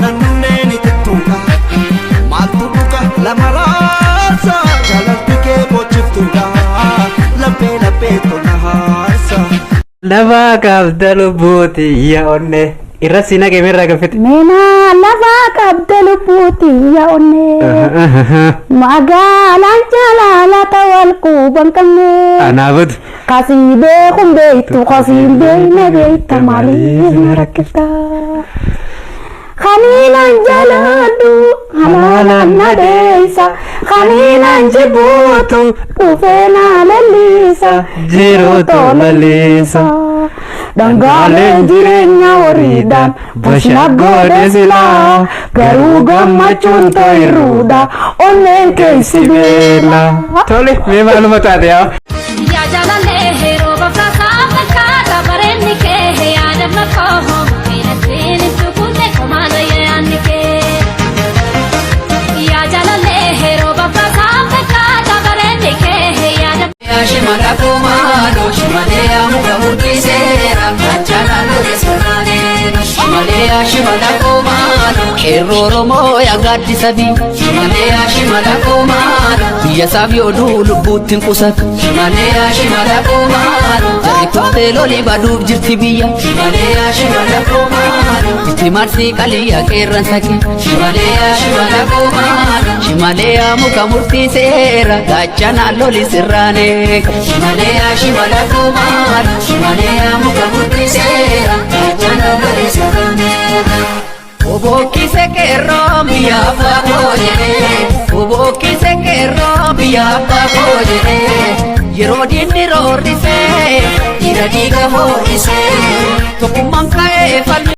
Aannanneen itittuudha. Maaltu dhuga lama raasa jaalalti kee boochiftuudha. Laphee laphee tona haarsa. Lafaa qabda lubbuuti yaa onnee. Irra si naqee mirraa gaffite. Meenaa lafaa qabda lubbuuti yaa onnee. Magaalaan jaalala wal quban qabne. Anaafatu. Kasii beekun beektu kasiin beekne beekta maaliif na rakkifta. Kaniinan jaaladhu halaalaan na deessa. Kaniinan jibbuutu dhufee na lallisa. Jiruutu lallisa. Dhangaaleen jireenya horiidhaan bashna godhe silaa garuu gammachuun ta'irruudha onneen keessi beela. Tole, mee maaluma taate yaa? Yaa jaalallee rooba faasaa fakkaata bareenni kee yaadama koo miidhagsiin itti kutte komaana yaadni kee. Yaa jaalallee rooba faasaa fakkaata bareenni kee yaadama. Shimala kumaalo shimalee muka murtiseera gaachana lole sirraanee shimalee shimala kumaalo qeerroo Oromoo yaa gaaddisa biyya shimalee shimala kumaalo biyya isaaf yoo du'u lubbuutti hin qusatu shimalee shimala kumaalo jarri kuftee loli baduuf jirti biyya shimalee shimala kumaalo itti marsii qaliyyaa qeerransa kee shimalee shimala kumaalo shimalee muka murtiseera gaachana loli sirraanee shimalee shimala kumaalo shimalee muka murtiseera gaachana loli sirraanee. Obokkise qeerroo biyya abbaa koo jedhee, obokkise qeerroo biyya abbaa koo jedhee, yeroo diinni roorrisee dhiira dhiiga ho'isee tokkummaan ka'ee falme.